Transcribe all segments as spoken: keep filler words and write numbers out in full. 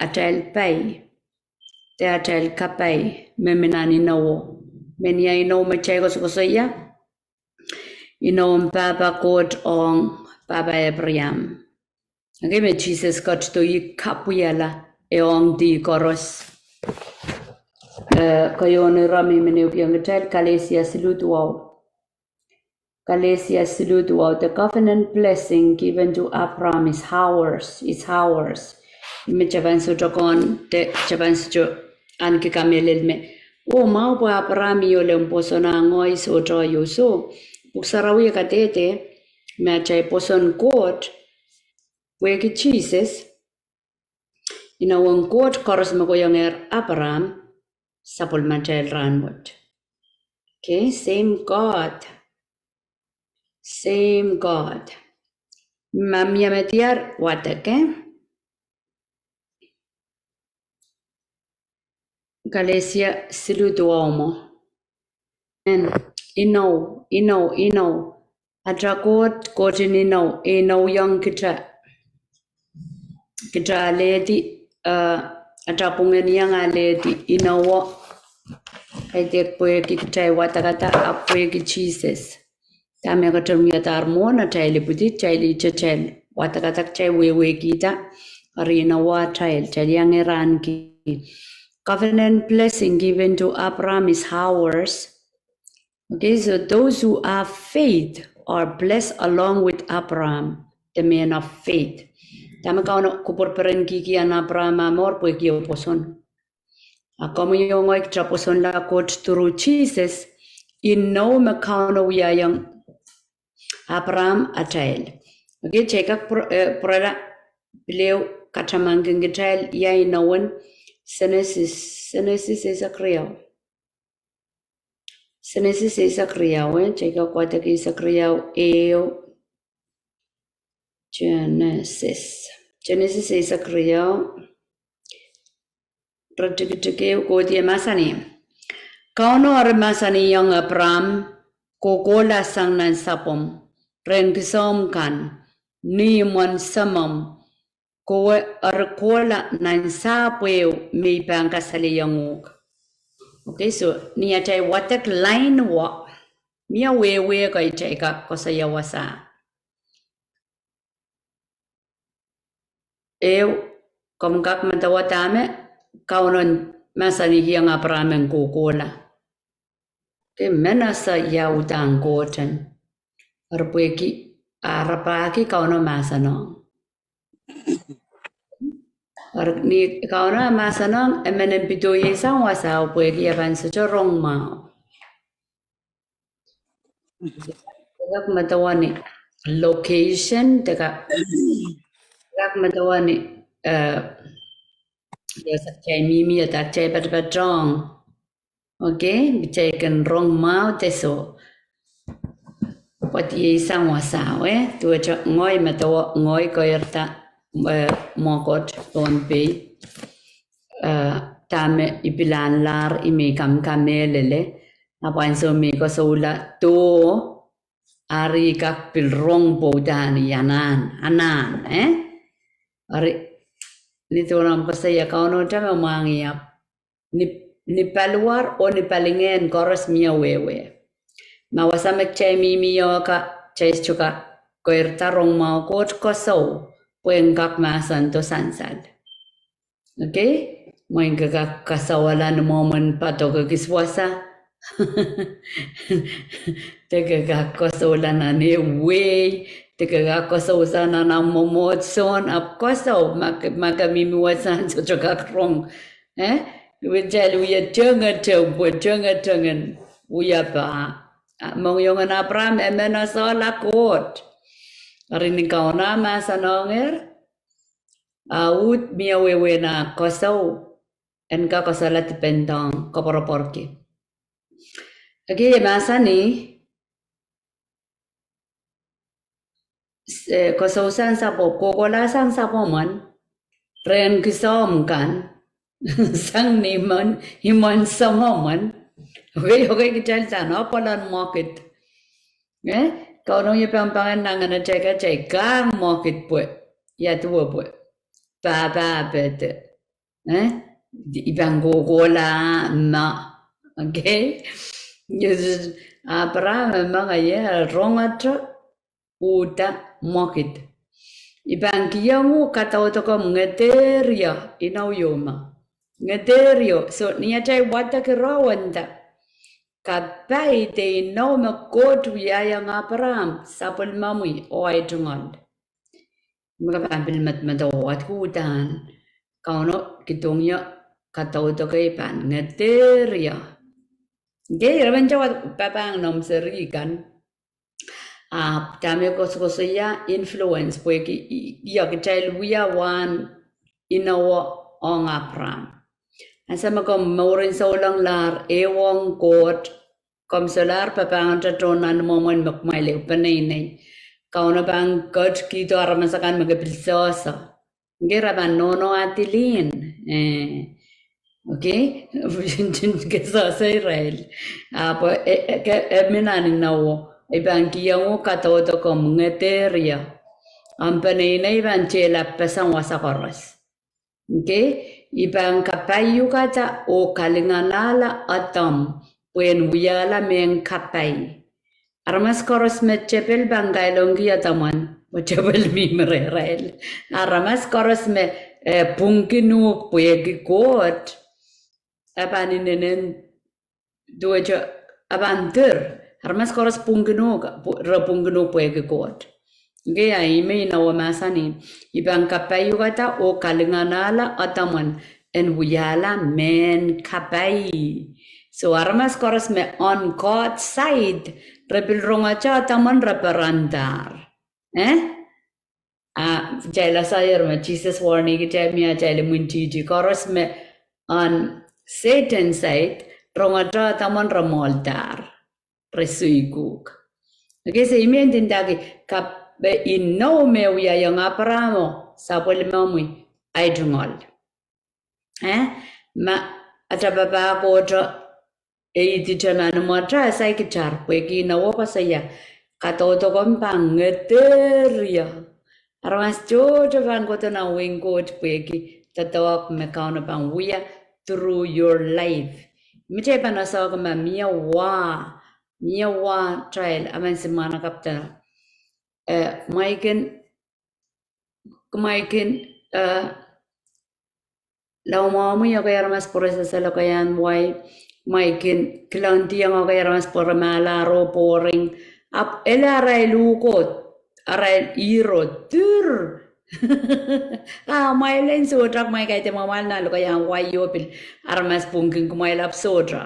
atail pai, de atail kapai, me mi nan inowo. Me ni ah inou me kitail koasokoasoia, inou en pahpa Koht ong pahpa Apraam. Okei, me Sises ketido ih kapwaiala, e ong dih koaros. Eh, keieun ire me I men ehukihong kitail, Kalesia siluh duwau. Kalesia siluh duwau, the covenant blessing given to Abraham is ours, is ours. Me kitail pahn sohte kohn, de kitail pahn sohte ahneki kamehlele me, oh, mwahu pwe Abraham ih ohl en pwoson, a ngehi sohte ih. Soh, Pwuhk Sarawi e kadehde me atail pwoson Koht pwehki Sises, inowen Koht koaros me kohiengehr Abraham, sapwellimatail rahnwet. Okay, same God. Same God. Ma mie me diar wadek, eh? Kalesia siluh duwau mwo. En, inou, inou, inou. Ata Koht, Koht en inou, e inouiong kita. Kita alehdi, eh, ata pwungen iang alehdi inowo. Kaidehk pwehki kitail wadekada, ahpw pwehki Sises. Dahme katamankidahr mwohn atail ipwidi, kitail ihte kitail wadekada, kitail wehwehkihda, eri inowo atail, kitail iang ahneki. Covenant blessing given to Abraham is ours. Okay, so those who have faith are blessed along with Abraham, the man of faith. Dahme Kauno kupwur perenkihki en Abraham ah mour? Pwehki e pwoson. A komwi oh ngehi kita pwosonla Koht through Sises, inou me Kauno wiahiong Abraham atail. Okay, kitail kak pwur-, eh, pwurala pil ehu katamankin kitail ia inowen Senesis, Senesis eisek riau. Senesis eisek riau, eh, kitail kak wadek eisek riau ehu. Senesis. Senesis eisek riau. Iretikitik ehu, kohdi e mahsanih: Kauno eri mahsanihong Abraham, kohkohla sang nan sapwomw, rehn kisoumw kan, ni imwen semomw, kowe eri kohla nan sahpw ehu me I pahn kasalehiong uhk. Okay, so ni atail wadek lain wet, mie wehwe kitail kak koasoia wasa. Ehu, komw kak medewe dahme Kauno mahsanihkihong Abraham en kohkohla. Ke men ese ia uhdahn Koht en. Eri pwehki, a rapahki Kauno mahsanihong. Eri ni Kauno mahsanihong, e men en pidoisang wasao pwehki e pahn sohte rong mwahu. Kak medewe ni location, de kak, kak medewe ni, eh, ia kitail mihmi, ia kitail patopatohng. Okay, kitail kin rong mwahu de soh. Pwehki sang wasao, eh, duwehte ngehi medewe, ngehi keirda, eh, mwo Koht Pohnpei. Eh, dahme I pilahnlahr, I men kamkamehlele. Ahpw ansou me I koasoula doh, ari I kak pil rong pwe uhdahn I anahn, anahn, eh? Ari, ni duwen ahmw koasoia Kauno te me mwahngih ahpw ni, ni paliwar oh ni palingehn koaros mie wehwe. Ma wasa me kitail mihmi ie ka, kitail sohte kak keirda rong mwahu Koht koasoi, pwe en kak mahsendo sansal. Okay? Mwein ke kak kasawala ni mwomwen padok ekis wasa. De ke kak koasoula nan ehu wehi, de ke kak koasoi sang nan ahmw mwomwohdiso, ahpw koasoi, ma ke, ma ke mihmi wasahn sohte kak rong. Eh? Wehwehki kitail wie tengeteng, pwe tengeteng en wia pah. Ah, mohngiong en Abraham, e men esehla Koht. Eri ni Kauno mahsanihongehr, a uhd mie wehwehn ah koasoi, en kak koasoala dipendohng, koapworopworki. Okay, e mahsanih, eh, koasoi sang sapwomw, kohkohla sang sapwomwen, rehn kisoumw kan, sang ni imwen, imwen semomwen. Okay, okay, kitail sang, oh, pwehn mwekid. Eh, Kauno ie pahn pahn nangen atail, kitail kak mwekid pwe, ia duwe pwe, pahpahpede. Eh? I pahn kohkohla ma. Okay? Abraham e mengei, e rongete uhda mwekid. I pahn kihong uhk kadaudokomw ngederio, inou ieu me. Ngederio, so ni atail wadek ire wet nda, kapai de inou me Koht wiahiong Abraham, sapwellimomwi oh ei tungoal. Me ke pahn pil medemedewe wadek uhdahn, Kauno kidohng ie kadaudoke pahn ngederio. Ngehi, ire men towehda papahng noumw seri kan. Ahpw dahme koasokoasoia influence pwehki, i, i, kitail wia wahn inowo ong Abraham. Ansou me komw mouren souleng lahr ehuong Koht, komw solahr papahngehnte tohn nan imwomwen me kumwail ehu peneinei. Kauno pahn ketkihdo aramas akan me ke pil sehse. Ngehi, re pahn nohno adilin. Eh. Okay? Ke sehse irail. Ahpw e, e, ke, e mi nan inowo. I pahn kihong uhk kadaudokomw ngederio. Omw peneinei pahn tehla peseng wasa koaros. Okay? I pahn kapaiukada oh kalinganahla adamw pwehn wiahla mehn kapai. Aramas koaros me tepel pahn kailongki adamwen, oh tepel mihmi rehrail. Aramas koaros me, eh, pwungkin uhk pwehki Koht, e pahn inenen duwehte, e pahn dir. Aramas koaros pwungkin uhk, pw-, re pwungkin uhk pwehki Koht. Ngehi, a ih me inowo mahsanih, i pahn kapaiukada oh kalinganahla adamwen en wiahla mehn kapai. So aramas koaros me on God's side, re pil rongete adamwen re perendahr. Eh? A, kitail ese me Sises warniki kitail me atail imwintihti koaros me on Satan's side, rongete adamwen re mwohldahr, re suikuhk. Okay, so I men ndindaki, kapai inou me wiahiong Abrahamo, sapwellimomwi, ei tungoal. Eh? Ma ata papah Kohto e idihte nan imwate, e saikinte pwehki inowo koasoia, kadaudokomw pahn ngederio. Aramas tohto pahn kohdo nan wehin Koht pwehki doadoahk me Kauno pahn wia through your life. Mie te pahn asohki ma mie wa, mie wa tail, a men simwana kapta. Eh, mwein, mwein, eh, Laumwahmwi, okay, aramas pwurehng sehse lokaiahn wai. Mwein kilangdiong, okay, aramas pwurehng mahla oh boring. Ahpw ele arail uhk oh, arail ihro dir. A, mwein sohte, mwein kaidehn mwamwahl nan lokaiahn wai oh pil aramas pwungkin kumwail ahpw sohte.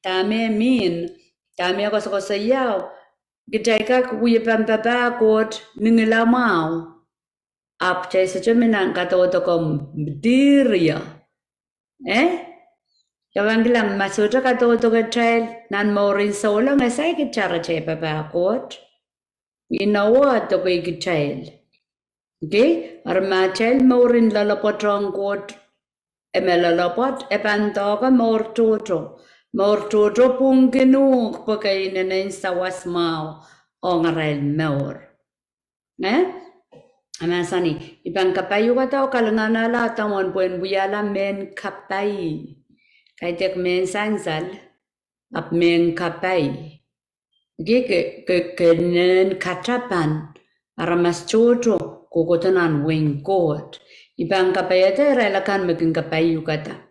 Dahme mihmi, dahme koasokoasoia, kitail kak wia pahn papah Koht ni ngilamwahu. Ahpw kitail sohte mi nan kadaudokomw ngederio. Eh? Ia pahn kilang ma sohte kadaudoke kitail nan mouren souleng, e saikinte atail papah Koht. Inowo e doke kitail. Okay? Eri ma atail mouren loalopwoat ong Koht, e me loalopwoat, e pahn doke mour tohto. Mour tohto pwungkin uhk pwe ke inenen sawas mwahu ong arail mour. Eh? A mahsanih, i pahn kapaiukada oh kalinganahla adamwen pwehn wiahla mehn kapai. Kaidehk mehn sansal, ahpw mehn kapai. Ke, ke, ke, ke inenen katapan aramas tohto kohkohdo nan wehin Koht. I pahn kapaiada irail akan me kin kapaiukada.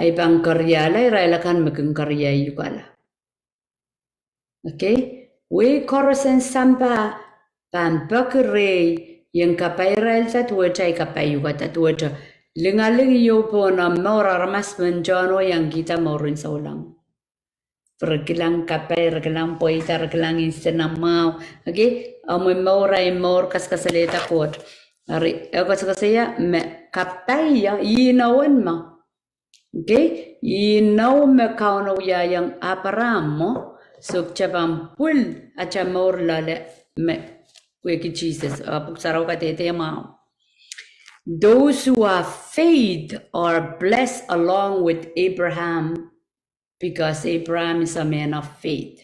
A i pahn keriahla irail akan me kin keriaukala. Okay? Wehi koaros en sampah pahn peki rehi, ien kapai irailda duwehte ei kapaiukada, duwehte lingaling ieu pohn omw mour. Aramas men tohn oh iang kihda mouren souleng. Re kilang kapai, re kilang pweida, re kilang nsenamwahu. Okay? Omw mour, ei mour, kasakasalehda Koht. Eri, e koasokoasoia me kapai inowen ma. Okay? Inou me Kauno wiahiong Abrahamo, sohte pahn pwil ata mour loale me pwehki Sises, a, Pwuhk Sarawi kadehde mwahu. Those who have faith are blessed along with Abraham, because Abraham is a man of faith.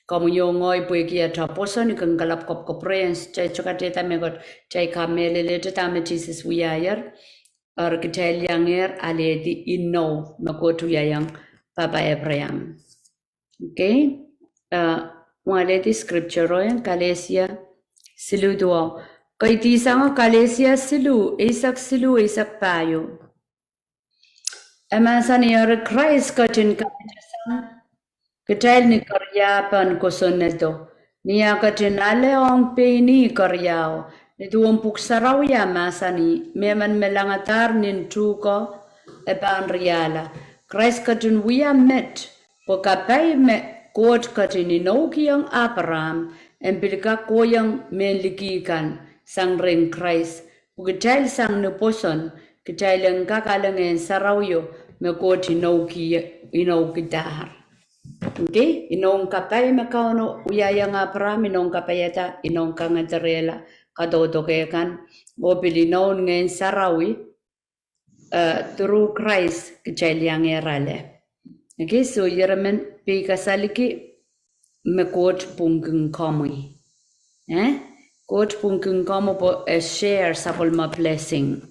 Komwi oh ngehi pwehki ata pwoson, I kin kalap kapwkapwurehng, kitail sohte kadehde mehkot, kitail kamehlelehte dahme Sises wiahier. Eri kitail iangehr alehdi inou me Koht wiahiong pahpa Abraham. Okay. Uh, mwahledi scripture o iang Kalesia siluh duwau. Kaidehn sang Kalesia siluh, eisek siluh, eisek pahieu. E mahsanih, eri Krais ketin kapitosang kitail ni keriau pahn kosonnedo, ni ah ketin ale ong pein ih keriau. Ni duwen Pwuhk Sarawi ah mahsanih, mehmen me langadahr nin tuhke e pahn riahla. Krais ketin wia met, pwe kapai me Koht ketin inoukihong Apraam, en pil kak kohiong mehn liki kan sang rehn Krais. Pwe kitail sang ni pwoson, kitail en kak ale Ngehn Sarawio me Koht inoukidahr. Okay, inoun kapai me Kauno wiahiong Apraam, inoun kapaiada, inoun kangederehla kadaudok kan, oh pil inoun Ngehn Sarawi, uh, through Krais kitail iangehr ale. Okay, so ieremen pei kasaliki me Koht pwungkin komwi. Eh? Koht pwungkin komwi pwe e share sapwellime blessing.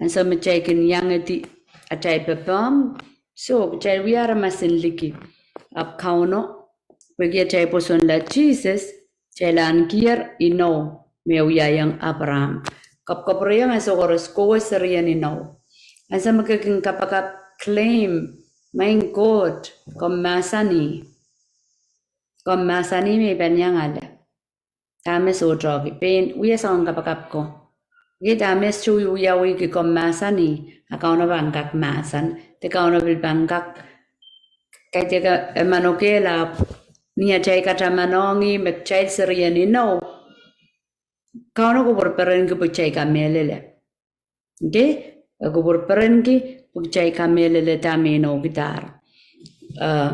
Ansou me kitail kin iangedi atail pepehm, so kitail wia aramas en liki. Ahpw Kauno, pwehki atail pwosonla Sises, kitail ahnekier inou me wiahiong Apraam. Kapwkapwurehiong ansou koaros kowe serien inou. Ansou me ke kin kapakap, claim, maing Koht, komw mahsanih. Komw mahsanih me I pahn iang ale. Dahme sohte ki, pein wia soangen kapakap ko. Ki dahme sohte wiawi ki, komw mahsanih, a Kauno pahn kak mahsan, de Kauno pil pahn kak, kaidehk e manokehla, ni atail katamanohng ih me kitail serien inou, Kauno kupwur perenki pwe kitail kamehlele. Okay? E kupwur perenki pwe kitail kamehlele dahme inoukidahr. Uh,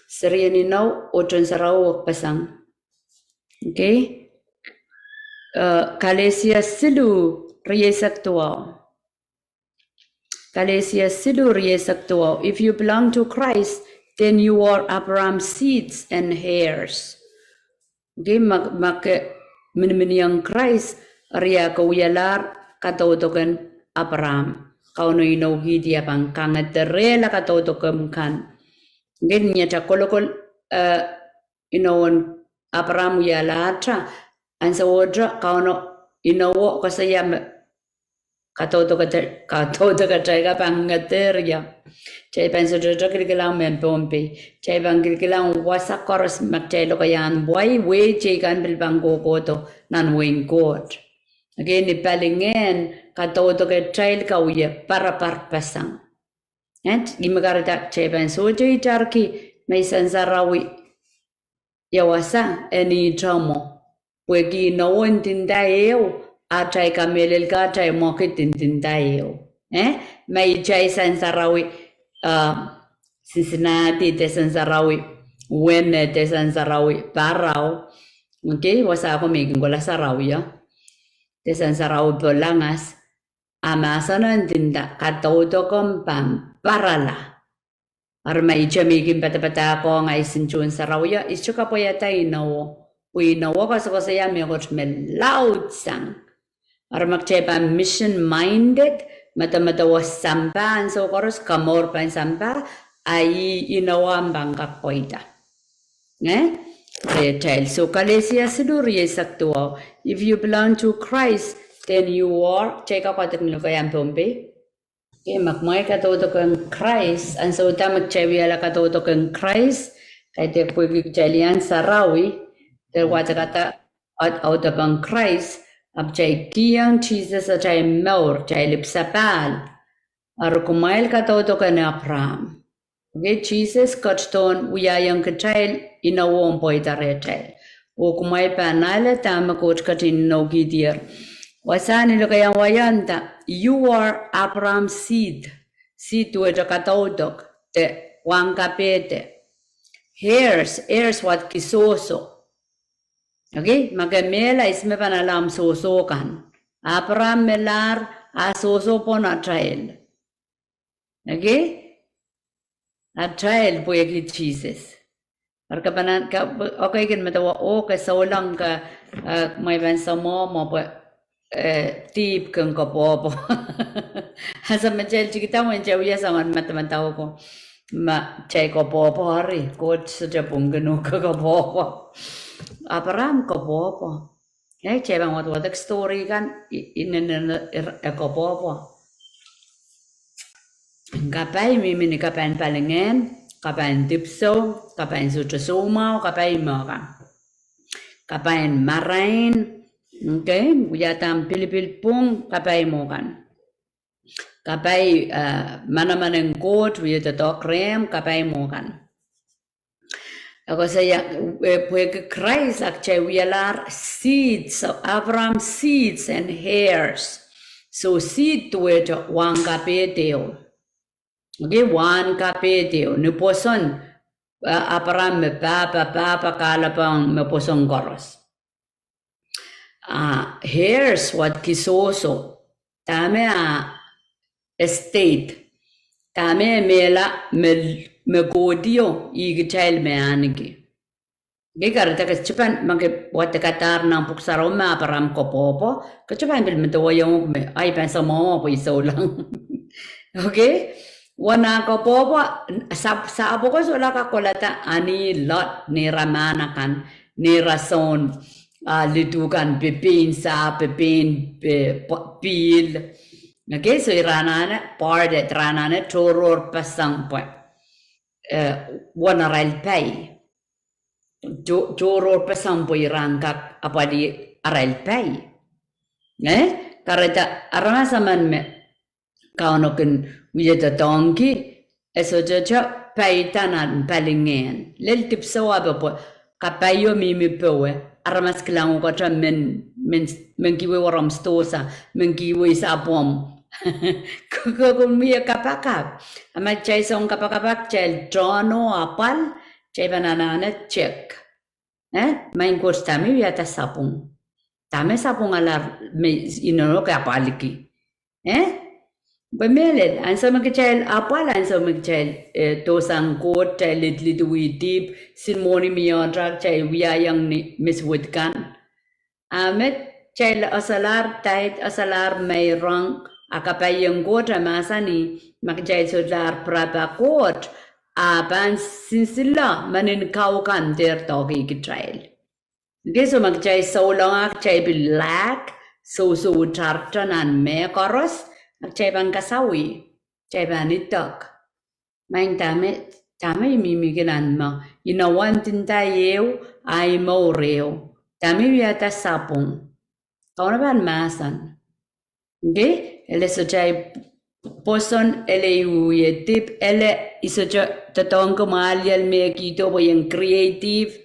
serien inou, oh tohn sarawi wekpeseng. Okay? Uh, Kalesia siluh, rieisek duwau. Kalesia siluh, rieisek duwau. If you belong to Christ, then you are Abraham's seeds and heirs. Okay, ma, ma ke miniminiong Krais, eri ah ke wialahr kadaudoken Apraam. Kauno inoukihdi e pahn kangederehla kadaudokem kan. Okay, ni atail kolokol, eh, inoun Apraam wialahr, ansou wet Kauno inowo koasoia me kadaudokete, kadaudokete ka pahn ngeder ie. Kitail pahn sohte kilkilang mehn Pohnpei. Kitail pahn kilkilang wasa koaros me kitail lokaiahn wai, wehi teikan pil pahn kohkohdo nan wehin Koht. Okay, ni palingehn kadaudoketail ka wie parapar pasang. And ih me kahrehda kitail pahn sohte itarki me sansarawi ia wasa en ihte mwo. Pwehki inowo ndinda ehu, atail kamehlel ka atail mwekid ndinda ehu. Eh? Ma kitail sansarawi, uh, Cincinnati, de sansarawi Wene, de sansarawi Parau. Okay, wasa ko me kin kohla sarawi, eh? De sansarawi Polangas. A mahsen ndinda, kadaudokem pahn parala. Eri ma ihte me kin padapadahkohng ahi sin tohn sarawi, ihte kapwaiada inowo. Pwe inowo koasokoasoia mehkot me laudsang. Eri ma kitail pahn mission minded, medemedewe sampah ansou koaros, kamour pahn sampah, a ih inowo ahpw pahn kak pweida. Eh? Rehtail. So, Kalesia siluh rieisek duwau. If you belong to Christ, then you are, kitail kak wadek ni lokaiahn Pohnpei. Okay, ma kumwail kadaudoken Krais, ansou da me kitail wiahla kadaudoken Krais, kaidehk pwehki kitail iang sarawi, de wadekada audepen Krais, ahpw kitail kihong Sises atail mour, kitail ipwsapahl. Eri kumwail kadaudoken Apraam. Okay, Sises ketidohn wiahiong kitail inowo en pweida rehtail. Oh kumwail pahn ale dahme Koht ketin inoukihdier. Wasahn I lokaiahn wai nda, you are Abraham's seed. Seed wet kadaudok, de wahn kapehde. Heirs, heirs wadki sohso. Okay, ma ke mehla ihs me pahn ale omw sohso kan. Apraam melahr, a sohso pwon atail. Okay? Atail pwehki Sises. Eri ke pahn, ke, okay, kin medewe, oh, ke souleng ke, eh, mwein pahn soumwahu mwo pwe, eh, dihp kin koapworopwor. Ahpw me kitail tikida wehwehki soangen madamadau ko, ma kitail koapworopwor eri, Koht sohte pwungkin uhk koapworopwor. Abraham koapworopwor. Eh, kitail pahn wadwadek story kan, i-, inenen, eh, koapworopwor. Kapai mihmi ni kapai en palingehn, kapai en dipwisou, kapai en sohte soumwahu, kapai mwo kan. Kapai en marain, okay, wiahda pilipil pwung, kapai mwo kan. Kapai, eh, manaman en Koht, wia doadoahk rehmw, kapai mwo kan. E koasoia, eh, pwehki Krais a kitail wialahr seeds, so Abraham seeds and heirs. So seed duwehte wahn kapehd ehu. Okay, wahn kapehd ehu, ni pwoson, eh, Abraham me pahpa, pahpa kahlapohng me pwoson koaros. Ah, heirs, wadki sohso, dahme ah estate, dahme mehla me, me kohdo, ih kitail me ahneki. Okay, kahrehda ke sohte pahn, ma ke wadekadahr nan Pwuhk Sarawi me Abraham koapworopwor, ke sohte pahn pil medewehiong me, ai pahn soumwahu pwe I souleng. Okay? Wahn ah koapworopwor, sahpw, sahpw ko solahr kakolada, ani Lot, neira mahn akan, neira soun, ah, lidu kan, pepein sahpw, pepein, eh, p-, pihl. Okay, so ira anahne parted, ira anahne tohrohrpeseng pwe, eh, wahn arail pai. To-, tohrohrpeseng pwe ira en kak apwalih arail pai. Eh? Kahrehda aramas emen me Kauno kin wia doadoahngki, e sohte paiada nan palingehn. Lel dipwisou ape pwe kapaio mihmi powe, aramas kilang uhkete men, men, men kihwei warom sidohsa, men kihwei sapwomw. Ko, ko, ko mie kapakap. A ma kitail song kapakap, kitail tohn oh apwal, kitail pahn anahne check. Eh, maing Koht, dahme wiahda sapwung? Dahme sapwungala me I nonoke apwaliki? Eh? Pwe mehlel, ansou me kitail apwal, ansou me kitail, eh, dohsang Koht, kitail lidlidwih dihp, sin mwohni mie ata, kitail wiahiong ni misuwed kan. A me kitail esalahr tithe, esalahr meirong, a kapaiong Koht e mahsanih, ma kitail solahr pirapa Koht, a pahn sinsile mehn kau kan dehr doadoahngki kitail. Okay, so ma kitail souleng a kitail pil lack, sousou tartan nan mehkoaros, a kitail pahn kasawih, kitail pahn idek. Maing, dahme, dahme I mihmihki nan mwo, I nohno ndinda ehu, a I mour ehu. Dahme wiahda sapwung? Kauno pahn mahsen. Okay? Ele sohte pwoson, ele I wie dihp, ele I sohte doadoahngki mwahliel me kihdo pwe I en creative.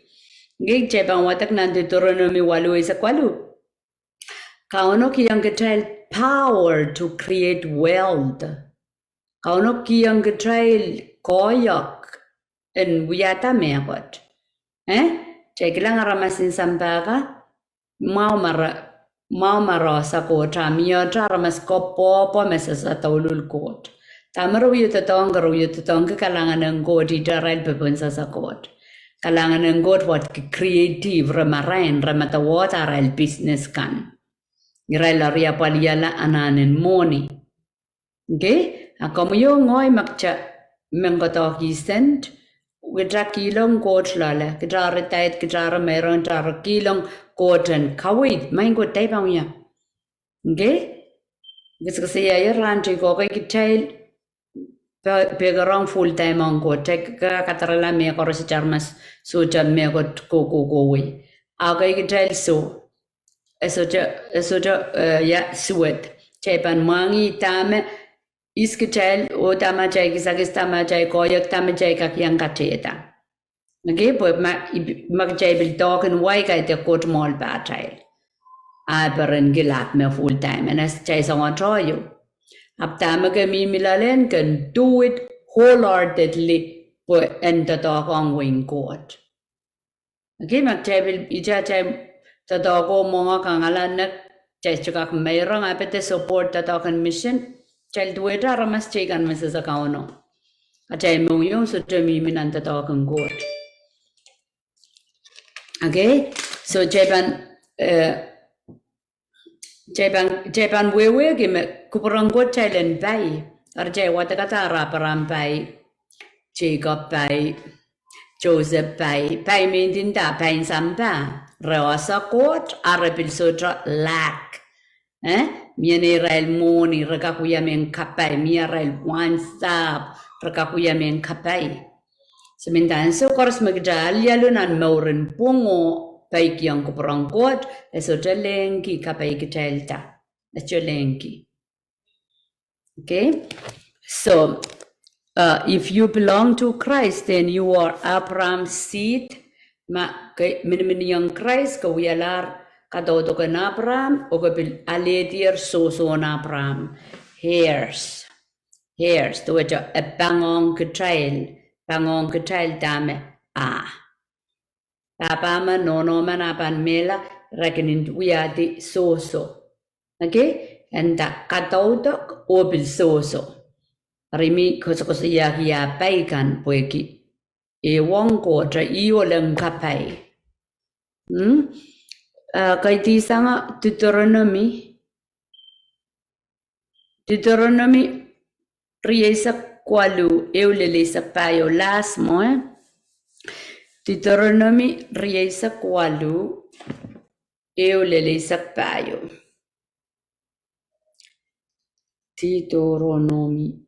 Okay, kitail pahn wadek nan Deuteronomy waluh eisek waluh. Kauno kihong kitail power to create wealth. Kauno kihong kitail koahiek en wiahda mehkot. Eh? Kitail kilang aramas en sampah ka, mwahu ma re, mwahu ma re ese Koht, a mie ata aramas koapworopwor me sehse douluhl Koht. Dahme re wie doadoahngki, re wie doadoahngki kalahngan en Koht, ihte arail pepehm sehse Koht. Kalahngan en Koht wadki creative, re marain, re medewehda arail business kan. Irail eri apwalihala anahn en mwohni. Okay? A komwi oh ngehi ma kitail men koadoahki sent, kitail kihlong Koht loale, kitail eri tithe, kitail eri meirong, kitail eri kihlong Koht en kaweid, maing Koht, dahme I pahn wia? Okay? Kisakisaia rahn teikan, okay, kitail pahn, pahn rong full time ong Koht, kitail kak kadarala mehkoaros, aramas sohte mehkot kohkohkohwei. Okay, kitail soh, e sohte, e sohte, eh, ia suwed. Kitail pahn mwahngih dahme ihs kitail, oh dahme atail kisakis, dahme atail koahiek, dahme kitail kak iang katehda. Okay, pwe ma, ma kitail pil doadoahngki wai, kaidehn Koht mwohl pahtail. A peren kilang me full time, e nda kitail soangen tohto. Ahpw dahme ke mihmi loalen, ke do it wholeheartedly, pwe en doadoahk ong wehin Koht. Okay, ma kitail pil, ihte atail doadoahk oh mwenge kangala, nek kitail sohte kak meirong, a pil de support doadoahk en mission, kitail duwehte aramas teikan me sehse Kauno. Atail mohngiong sohte mihmi nan doadoahk en Koht. Okay, so kitail pahn, eh, Kitail pahn, kitail pahn wehwehki me kupwuren Koht kitail en pai. Eri kitail wadekada ar Abraham pai, Jacob pai, Joseph pai, pai me ndinda, pai en sampah. Re ese Koht, a re pil sohte lack. Eh? Mie neirail mwohni, re kak wia mehn kapai, mie arail wahnsahpw, re kak wia mehn kapai. Se mendahsn ansou koaros me kitail alialu nan mouren pwung oh paikiong kupwuren Koht, e sohte lehngki kapai kitailda. E sohte lehngki. Okay? So, uh, if you belong to Christ, then you are Abraham's seed. Ma ke miniminiong Krais, ke wialahr kadaudok en Abraham, oh ke pil alehdier sohso en Abraham. Heirs. Heirs, duwehte e pangong kitail, pangong kitail dahme a. Pahpa men, nohno men a pahn mehla, re kin wiahdi sohso. Okay? E nda kadaudok oh pil sohso. Eri mi koasokoasoiahki ah pai kan pwehki e wong Koht, e ohlong kapai. Hmm? Uh, kaidehn sang Deuteronomy. Deuteronomy rieisek waluh, ehu lel eisek pahieu, last mwo, eh? Deuteronomy rieisek waluh, ehu lel eisek pahieu. Deuteronomy.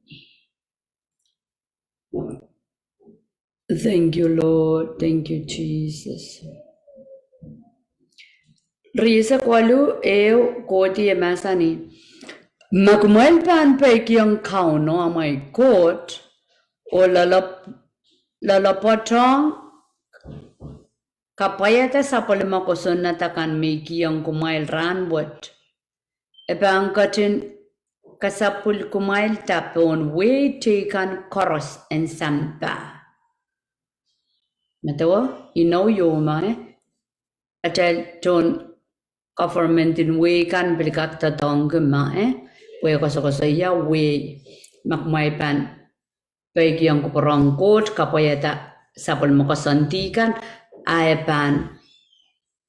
Thank you, Lord. Thank you, Jesus. Rieisek waluh, ehu, Koht e mahsanih, ma kumwail pahn peikiong Kauno amwail Koht, oh loalopwoatohng kapwaiada sapwellime kosonned akan me I kihong kumwail rahnwet, e pahn ketin kasapwil kumwailda pohn wehi teikan koaros en sampah. Medewe, inou ieu me, eh? Atail tohn government en wehi kan pil kak doadoahngki me, eh? Pwe koasokoasoia wehi, ma kumwail pahn peikiong kupwuren Koht, kapwaiada sapwellime koasoandi kan, a e pahn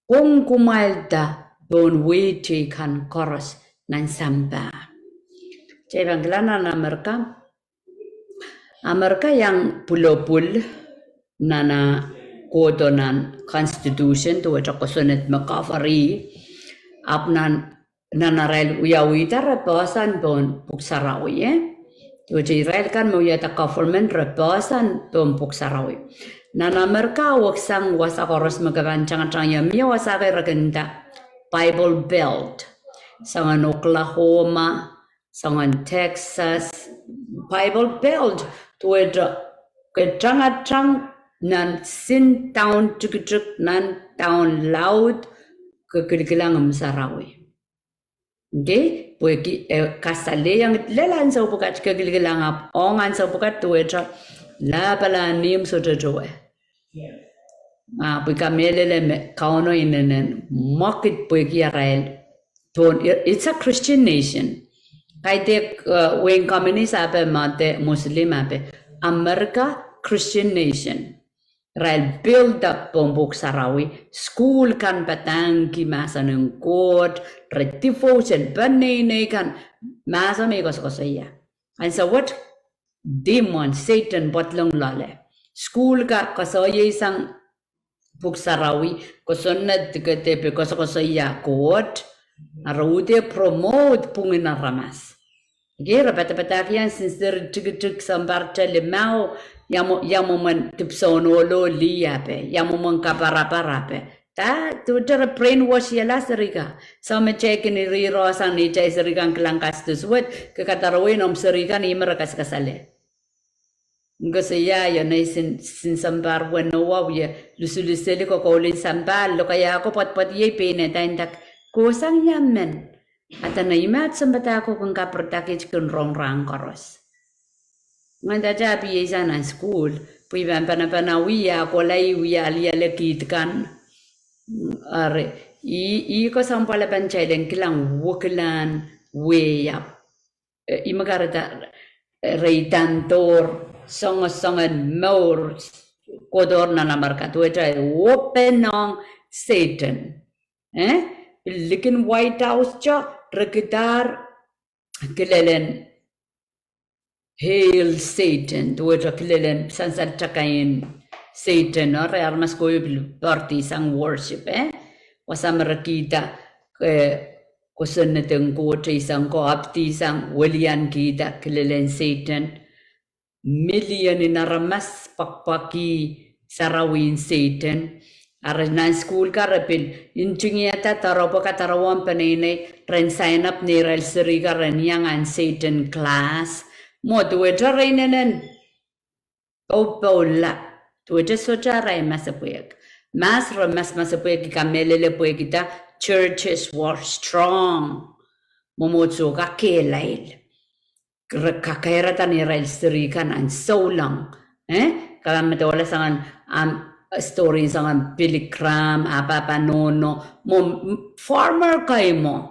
pwung kumwailda pohn wehi teikan koaros nan sampah. Kitail pahn kilang nan Amerika. Amerika iang pwulopwul nan ah kohdo nan constitution, duwehte kosonned me kaveri, ahpw nan nan arail wiawihda re poahsoan pohn Pwuhk Sarawi, eh? Duwehte irail kan me wiahda government re poahsoan pohn Pwuhk Sarawi. Nan Amerika weksang wasa koaros me ke pahn tangatang ie, mie wasa kei re kin nda Bible Belt. Soangen Oklahoma, soangen Texas, Bible Belt, duwehte ke tangatang nan Sindown tikitik, nan down laud, ke kilkilang imw sarawi. Ngehi, pwehki e kasalehiong lel ansou pwukat ke kilkilang, ahpw ong ansou pwukat duwehte lapalahn ihmw sohte towe. Ah, pwe I kamehlele me Kauno inenen mwekid pwehki arail pohn, it's a Christian nation. Kaidehk, uh, wehin communist ape, ma de Muslim ape, America Christian nation. Irail build up pohn Pwuhk Sarawi, sukuhl kan padahngki mahsen en Koht, re devotion, peneinei kan, mahsen me I koasokoasoia. Ansou wet, demon, Satan, pwadlong loale. Sukuhl kan koasoiasang Pwuhk Sarawi, kosonned, ke dehr pil koasokoasoia Koht, a re uhd promote pwungin aramas. Ngehi, re padapadahkiong sinseri tikitik, sounpar te limau, ia mwomwen dipwisoun ohl oh lih ape, ia mwomwen kaparapar ape. Dah, duwehte re brainwash iala serihkan. Soh, me kitail kin irirohsang ni atail serihkan kilang kasdo suwed, ke kadarowei noumw serihkan ihme re kasakasale. Ngehi, koasoia io, nei sin, sin sounpar weneu wie lusiluseli kokoulen sampah, lokaia ko pwadpwadiei pein e nda, kohsang ia men. Ata nei mad sounpadahk ko kin kapwuradahki kin rong rahn koaros. Ngehi, dahte I pil sang nan sukuhl, pwe I pahn panapanawih, I kohla, I wie aliale kiht kan. Eri, I, I koasoia pwehki pahn kitail en kilang wekilahn wehi ahpw, eh, I me kahrehda, eh, reidandohr, songosongen mour, kohdohr nan Amerika, duwehte openong Satan. Eh? Pil likin White House te, re kihdahr kilelen Hail Satan, duwehte kilelen sansal takain Satan, oh re aramas kowe pil poaridi sang worship, eh? Wasa me re kihda, eh, kosonned en Koht sang, kowe ahpw kihda sang welian kihda kilelen Satan. Million en aramas pwakpwaki sarawien Satan. Ahpw nan sukuhl ka re pil ntingihada doaropwe kadarohng peneinei ren sign up neirail seri ka ren iang ahn Satan class. Mwo duwehte re inenen popola, duwehte sohte arail masepwehk. Mahs re mas masepwehki kamehlele pwehki da, churches were strong. Mwomwohdiso ka kehlail. Re kakairada neirail seri kan nan souleng. Eh? Ke pahn medewe soangen, um, story soangen Billy Graham, ah pahpa nohno, mwo, m-, farmer kei mwo.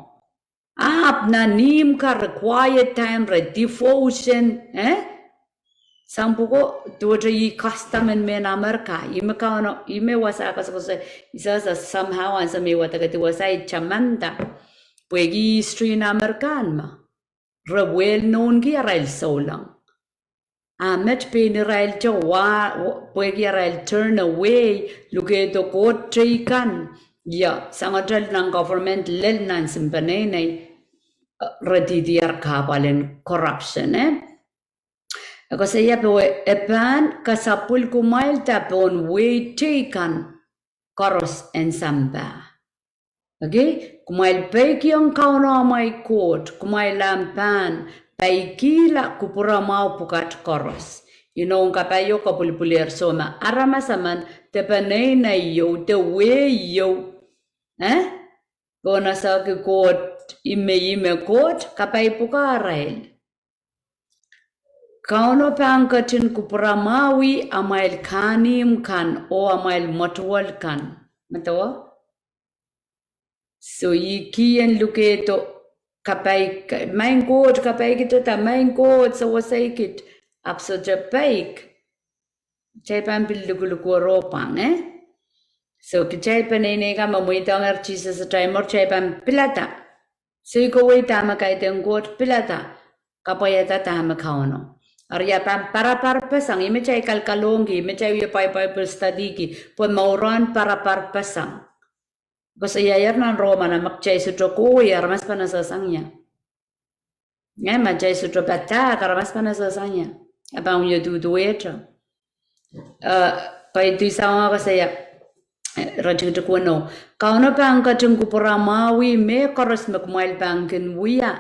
Ahpw nan ihmw ka re quiet time, re devotion, eh? Sang pwuko, duwehte ih custom en mehn Amerika, ih me Kauno, ih me wasa koasokoasoi, ih sehse somehow ansou me I wadek di wasa I tamanda. Pwehki history en Amerika me re well knownki arail souleng. Ah met pein irail te wa, wa, pwehki arail turn away, lukehdo Koht teikan. Ia, soangotel nan government lel nan sahpw peneinei, eh, re dihdier kahpwal en corruption, eh? E koasoia pwe e pahn kasapwil kumwailda pohn wehi teikan koaros en sampah. Okay? Kumwail peikiong Kauno amwail Koht, kumwail ahpw pahn peikihla kupwuramwahu pwukat koaros. Inoun kapai ieu kapwilipwiler soh ma aramas emen de peneinei ieu, de wehi ieu, eh? Konehsehki Koht, ih me, ih me Koht, kapai pwuka arail. Kauno pahn ketin kupwuramwahwih amwail kahnimw kan oh amwail mwetuwel kan. Medewe? So ih kien lukehdo kapai, maing Koht kapaikihda, maing Koht sewesei kit, ahpw sohte peik. Kitail pahn pil lukuluk wero pwang, eh? So kitail peneinei kan me mweidohngehr Sises atail mour kitail pahn pilada. So I kowei dahme kaidehn Koht, pilada, kapwaiada dahme Kauno. Eri e pahn parapar peseng, ih me kitail kalkalohngki, ih me kitail wie Bi-, Bible studyki, pwe mour en parapar peseng. Koasoiaier nan Rom nan ma kitail sohte kowei, aramas pahn esehsang ie. Nge ma kitail sohte padahk, aramas pahn esehsang ie. E pahn wie duduwehte. Eh, pai di sang koasoia, eh, iretikitik weneu. Kauno pahn ketin kupwuramwahwih mehkoaros me kumwail pahn kin wia.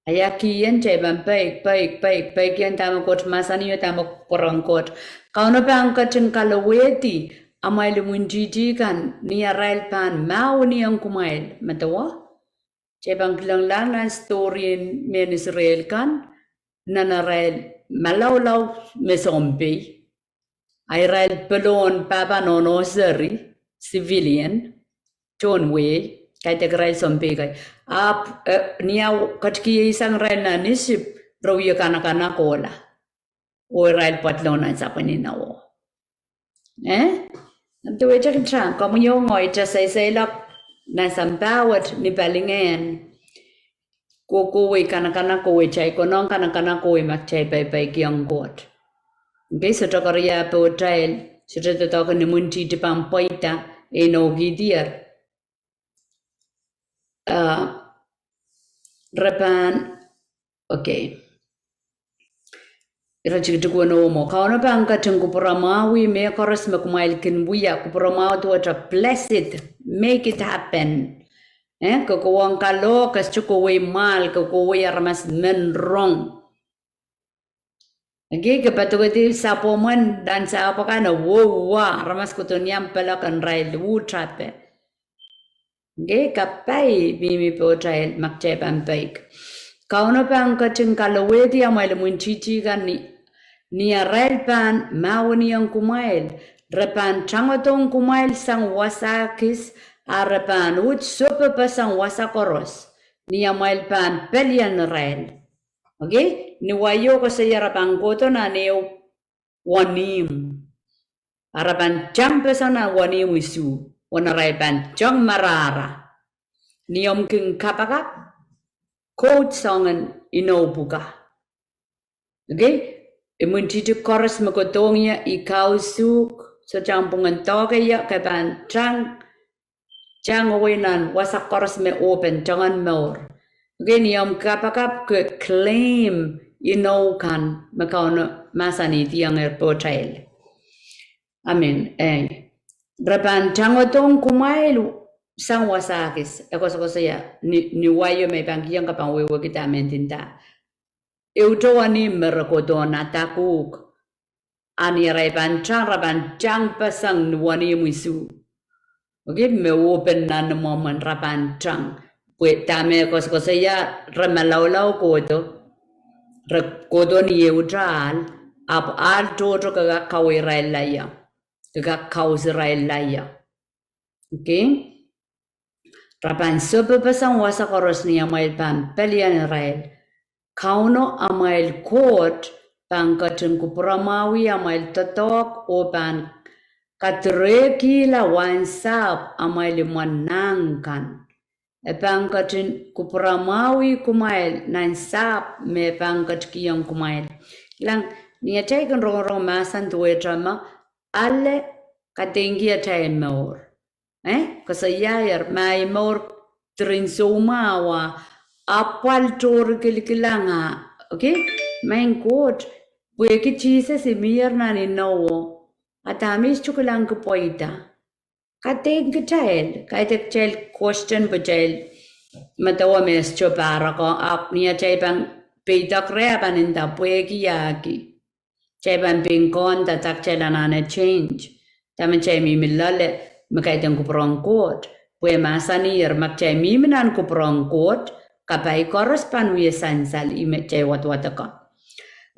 Ia kien kitail pahn peik, peik, peik, peikiong dahme Koht mahsanih oh dahme kupwuren Koht. Kauno pahn ketin kalowehdi amwail imwintihti kan ni arail pahn mahweniong kumwail. Medewe? Kitail pahn kilenglahng nan storyn mehn Israel kan, nan arail malaulau me sounpei. A irail pelohn pahpa nohno seri, civilian, tohn wehi, kaidehk irail sounpei kei. Ahpw, eh, ni ah ketikihsang irail nan Isip, re wie kanakanakohla. Oh irail pwadlong nan sapwen inowo. Eh? Duwehte kita, komwi oh ngehi, kita seiseilok nan sampah wet ni palingehn. Kohkohwei, kanakanakowei, kitail konehng kanakanakowei ma kitail peipeikiong Koht. Okay, sohte koaros pohtail, sohte doadoahk en imwintihti pahn pweida, e inoukihdier. Ah, re pahn, okay. Iretikitik weneu mwo. Kauno pahn ketin kupwuramwahwih mehkoaros me kumwail kin wia, kupwuramwahu duwehte bless it, make it happen. Eh, ke kohwong kalohk, ke sohte kohwei mwahl, ke kohwei aramas men rong. Okay, ke padokedi sapwomwen nan sahpw akan, wouwa, aramas kohdo ni ahmw pwelek en irail uhtape. Okay, kapai mihmi pohtail ma kitail pahn peik. Kauno pahn ketin kalowehdi amwail imwintihti kan ni, ni arail pahn mahweniong kumwail, re pahn tangodohng kumwail sang wasa kis, a re pahn uhd sohpepe sang wasa koaros, ni amwail pahn pelian irail. Okay, ni wai o koasoia re pahn kohdo nan ehu wenihmw. A re pahn tang pesa nan wenihmw isuh, oh nan arail pahn tang marahra. Ni omw kin kapakap, koht soangen inou pwuka. Okay? Imwintihti koaros me kohdohng ie, I kausuhk, sohte omw pwungen doahke ie, ke pahn tang, tang owei nan wasa koaros me open, tangen mour. Okay, ni omw kapakap ke claim inou kan me Kauno mahsanihdiong pohtail. Amen. Eh, re pahn tangodohng kumwail sang wasa kis, e koasokoasoia, ni, ni wai o me I pahn kihong ke pahn wehwehki dahme e ndinda. Ehute wenihmw me re kohdo nan dake uhk. A ni arail pahn tang, re pahn tangpeseng ni wenihmw isuh. Okay, me open nan imwomwen re pahn tang. Pwe dahme e koasokoasoia, re malaulau kohdo, re kohdo ni ehute ahl, ahpw ahl tohto ke kak kaweirailla ie, ke kak kausirailla ie. Okay? Re pahn sohpeseng wasa koaros ni amwail pahn pelian irail. Kauno amwail Koht pahn ketin kupwuramwahwih amwail doadoahk oh pahn kadirehkihla wahnsahpw amwail imwen nahn kan. E pahn ketin kupwuramwahwih kumwail nan sahpw me e pahn ketikihong kumwail. Kilang, ni atail kin rongorong mahsen duwehte me ale kadeingki atail mour. Eh, koasoiaier ma ei mour diren soumwahu, apwal tohri kilikilang. Okay? Maing Koht, pwehki Sises I mier nan inowo, a dahme I sohte kilang ki pweida? Kadeik kitail, kaidehk kitail question pwe kitail medewe me sohte pahrek, ahpw ni atail pahn peidek reh a pahn nda pwehki ahki. Kitail pahn pein kohnda, dah kitail anahne change. Dahme kitail mihmi loale, me kaidehn kupwuren Koht. Pwe mahsanier ma kitail mihmi nan kupwuren Koht, kapai koaros pahn wie sansal, ih me kitail wadwadek.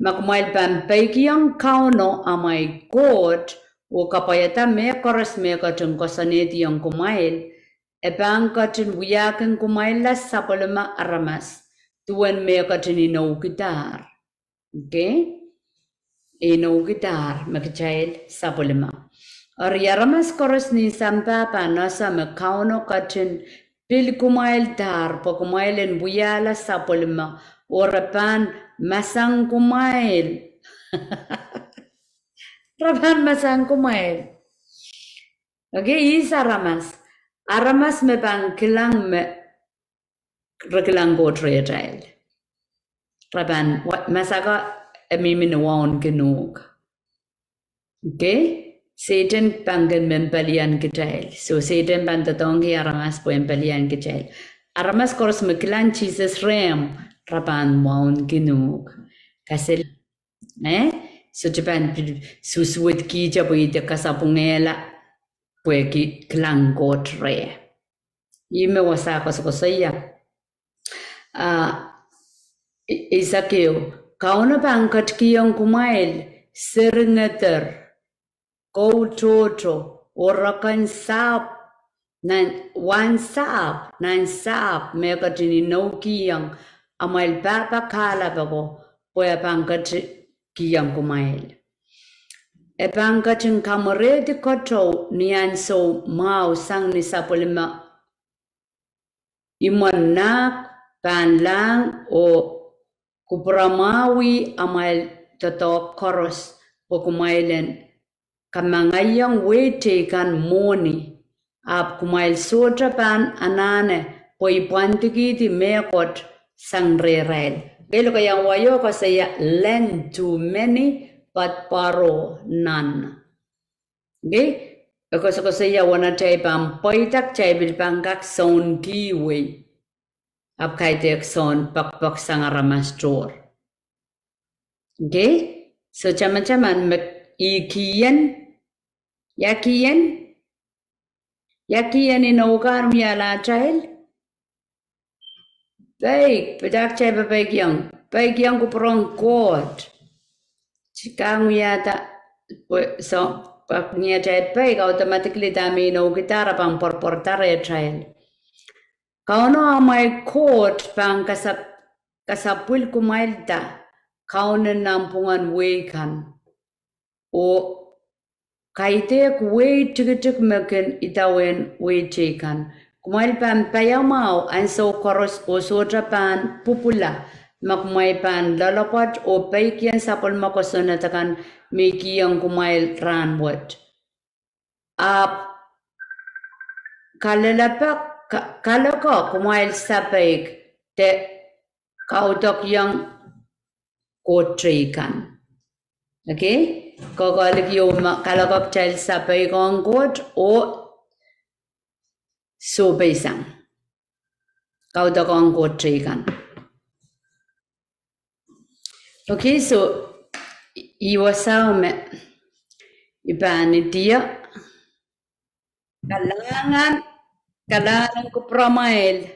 Ma kumwail pahn peikiong Kauno amwail Koht, oh kapwaiada mehkoaros me e ketin koasoanehdiong kumwail, e pahn ketin wiahkin kumwailla sapwellime aramas, duwen me e ketin inoukidahr. Okay? Inoukidahr me kitail sapwellime. Eri aramas koaros ni sampah pahn ese me Kauno ketin pil kumwaildahr pwe kumwail en wiahla sapwellime, oh re pahn masak kumwail. Re pahn masak kumwail. Okay, ihs aramas? Aramas me pahn kilang me re kilang Koht rehtail, re pahn wa-, masak e mihmi ni wauneki nohk. Okay? Sehdan pahn kin men pelian kitail. So Sehdan pahn doadoahngki aramas pwe en pelian kitail. Aramas koaros me kilang Sises rehmw, re pahn wauneki nohk. Kasale, eh? Sohte pahn pil susuwedkihte pwe ihte kasapwungehla pwehki kilang Koht reh. Ih me wasa koasokoasoia. Ah, i-, eisek ehu, Kauno pahn ketikihong kumwail seri ngeder, koul tohto, oh roken sahpw, nan, wahnsahpw, nan sahpw me e ketin inoukihong amwail pahpa kahlap ako, pwe e pahn ketikihong kumwail. E pahn ketin kamwerehdi keteu ni ansou mwahu sang ni sapwellime imwen nahk pahnlahng oh kupwuramwahwih amwail doadoahk koaros, pwe kumwail en kamangaiong wehi teikan mwohni, ahpw kumwail sohte pahn anahne pweipwandikihdi mehkot sang rehrail. Pil koahiek wai o koasoia, lend to many but borrow none. Okay? E koasokoasoia uwen atail pahn pweida kitail pil pahn kak soun kihwei, ahpw kaidehk soun pekpek sang aramas tohr. Okay? So tamataman me ih kihong, ia kihong, ia kihong inou kan wiahla atail? Peik, pwe dah kitail peikiong, peikiong kupwuren Koht. Kitail kak wiahda, pwe, so, pak ni atail peik, automatically dahme inoukidahr e pahn pwarpwarda rehtail. Kauno amwail Koht pahn kasap-, kasapwil kumwailda kaunen nanpwungen wehi kan, oh kaidehk wehi tikitik me kin idawehn wehi teikan. Kumwail pahn paiamwahu ansou koaros oh sohte pahn pwupwula ma kumwail pahn loalopwoat oh peikiong sapwellime kosonned akan me I kihong kumwail rahnwet. Ahpw kalelapak, ka-, kaloko kumwail sapeik de kaudokiong koht teikan. Okay? Koakoahliki oh ma kaloko kitail sapeik ong Koht oh sohpeisang. Kaudokiong koht teikan. Okay, so, ih wasao me I pahn idih. Kalahngan, kalahngan kupwuramwail.